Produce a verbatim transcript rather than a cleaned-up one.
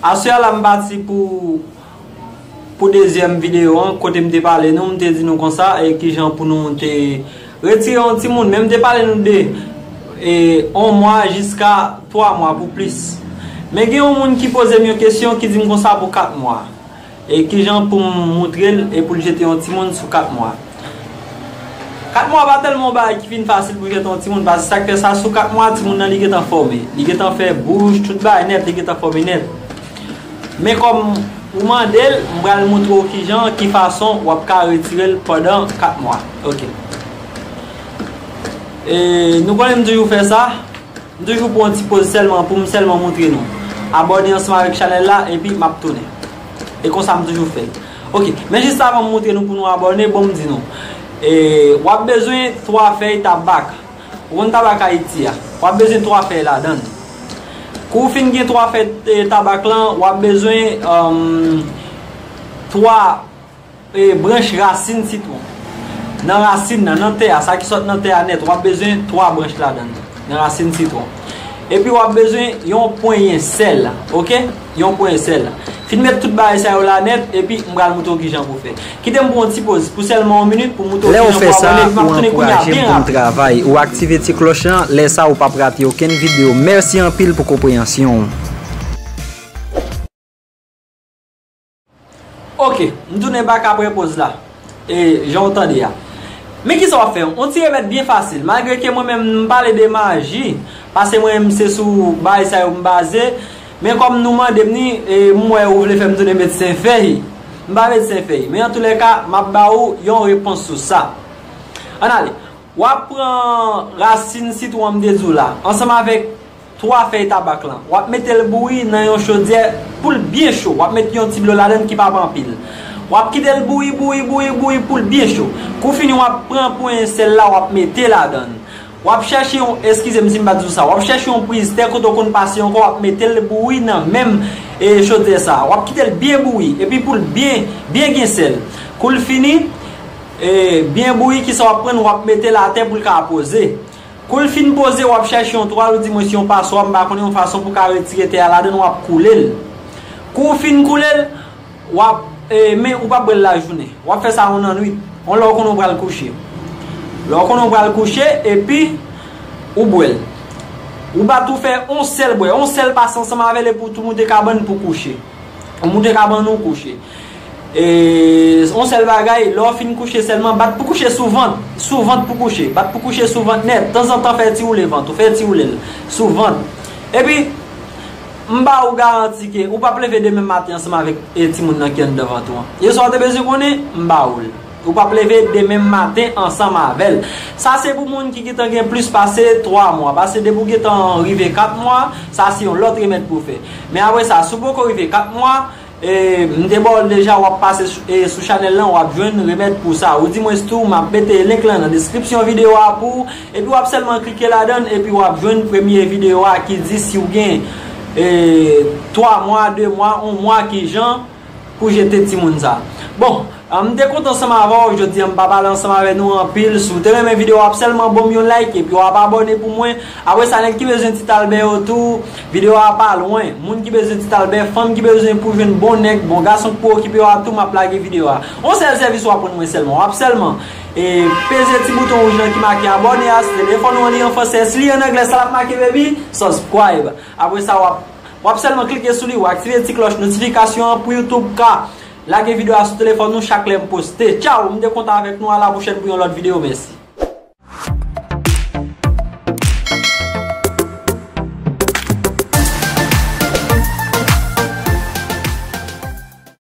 Aswè a la m pati pou, pou dezyèm videyo an, kote m te pale nou, m te di nou konsa, e kijan pou nou te retire yon timoun. Men m te pale nou de, e, yon mwa jiska twa mwa pou plis. Men gen yon moun ki poze m yon kesyon ki di m konsa pou kat mwa. E kijan pou m moutre l e pou l jete yon timoun sou kat mwa. Kat mwa pa tèlman yon bagay ki fin fasil pou jete yon timoun, paske sa k fè sa, sou kat mwa, timoun nan li gentan fòme. Li gentan fè bouch, tout bagay nèt, li gentan fòme nèt. Men kòm ou mande l, m pral moutre w kijan, ki fason w ap ka retire l pandan kat mwa. Ok. E nou konnen m toujou fè sa. M toujou pran yon ti poz sèlman pou m sèlman moutre nou. Abòne ansanm avèk chanèl la, epi m ap tounen. E konsa m toujou fè. Ok, men jis avan m moutre nou pou nou abòne, bon m di nou. E, w ap bezwen twa fèy tabak. Ou konn tabak Ayiti a. W ap bezwen twa fèy ladan l. Kou w fin gen twa fèy, e, tabak lan, w ap bezwen, um, twa e, branch rasin sitwon. Nan rasin nan, nan tè a, sa ki sot nan tè a nèt, w ap bezwen twa branch ladan l, nan rasin sitwon. Epi w ap bezwen yon ponyen sèl, ok? Yon ponyen sèl. Fin met tout bagay sa yo la nèt, epi m pral moutre w kijan pou fè. Kite m pran yon ti poz pou sèlman yon minit pou moutre w kijan pou abòne, epi m ap tounen kounye a byen rapid. Lè w fè sa, ou ankouraje m pou m travay, ou aktive ti klòch lan, lè sa ou p ap rate okenn videyo. Mèsi anpil pou konpreyansyon w. Ok, m tounen bak apre poz la. E, jan w tande a. Men kisa w ap fè? Yon ti remèd byen fasil. Malgre ke mwen menm m pale de maji, paske mwen menm se sou bagay sa yo m baze, men kòm nou mande m ni, e, m wè ou vle fè m tounen medsen fèy. M pa medsen fèy, men antoulèka, m ap ba ou yon repons sou sa. Ann ale. W ap pran rasin sitwon m te di w la, ansanm avèk twa fèy tabak lan. W ap mete l bouyi nan yon chodyè pou l byen cho. W ap mete yon ti dlo ladan l ki pa anpil. W ap kite l bouyi, bouyi, bouyi, bouyi pou l byen cho. Kou fini, w ap pran ponyen sèl la, w ap mete ladan l. W ap chèche yon, eskize m si m pa di w sa, w ap chèche yon priz tè kote w konn pase ankò, w ap mete l bouyi nan menm, e, chodyè sa. W ap kite l byen bouyi, epi pou l byen, byen gen sèl. Kou l fini, e, byen bouyi, kisa w ap pran, w ap mete l atè pou l ka poze. Kou l fin poze, w ap chèche yon twal, oudimwens yon paswa, m pa konnen yon fason pou w ka retire tè a ladan l, w ap koule l. Kou w fin koule l, w ap, e, men ou p ap bwè l lajounen. W ap fè sa yon lannwit, yon lè w konnen w pral kouche. Lè w konnen w pral kouche, epi ou bwè l. Ou pa tou fè yon sèl bwè, yon sèl pase ansanm avè l, epi w tou moute kabann pou kouche. Ou moute kabann ou kouche. E, yon sèl bagay, lè w fin kouche sèlman, bat pou kouche sou vant. Sou vant pou kouche. Bat pou kouche sou vant nèt. Tanzantan fè ti woule vant ou, fè ti woule l sou vant. Epi, m ba ou garanti ke ou p ap leve demen maten ansanm avèk, e, timoun nan ki anndan vant ou an. E sa w te bezwen konnen, m ba ou l. Ou p ap leve demen maten ansanm avè l. Sa se pou moun ki gentan gen plis pase twa mwa. Paske depi w gentan rive kat mwa, sa se yon lòt remèd pou w fè. Men apre sa, si w poko rive kat mwa, e, m te ba w l deja, w ap pase sou, e, sou chanèl lan, w ap jwenn remèd pou sa. Oudimwens tou, m ap mete link lan nan deskripsyon videyo a pou w, epi w ap sèlman klike ladan l, epi w ap jwenn premye videyo a ki di si w gen, e, twa mwa, de mwa, yon mwa, kijan pou jete timoun sa. Bon, ah, m te kontan ansanm avè w jodi a, m pa pale ansanm avè nou anpil. Si w te renmen videyo a, w ap sèlman ban m yon like epi w ap abòne pou mwen. Apre sa, nèg ki bezwen Ti Talbè yo tou, videyo a pa lwen. Moun ki bezwen Ti Talbè, fanm ki bezwen pou jwenn bon nèg, bon gason k pou okipe yo a tou, m ap lage videyo a. Yon sèl sèvis w ap rann mwen sèlman. W ap sèlman, e, peze ti bouton wouj lan ki make abòne a, si telefòn ou an li an fransè, si li an anglè, sa l ap make, baby, subscribe. Apre sa, w ap W ap sèlman klike sou li, w aktive ti klòch notifikasyon an pou YouTube ka lage videyo a sou telefòn nou chak lè m poste. Tchaw, m te kontan avèk nou, a la pwochèn pou yon lòt videyo, mèsi.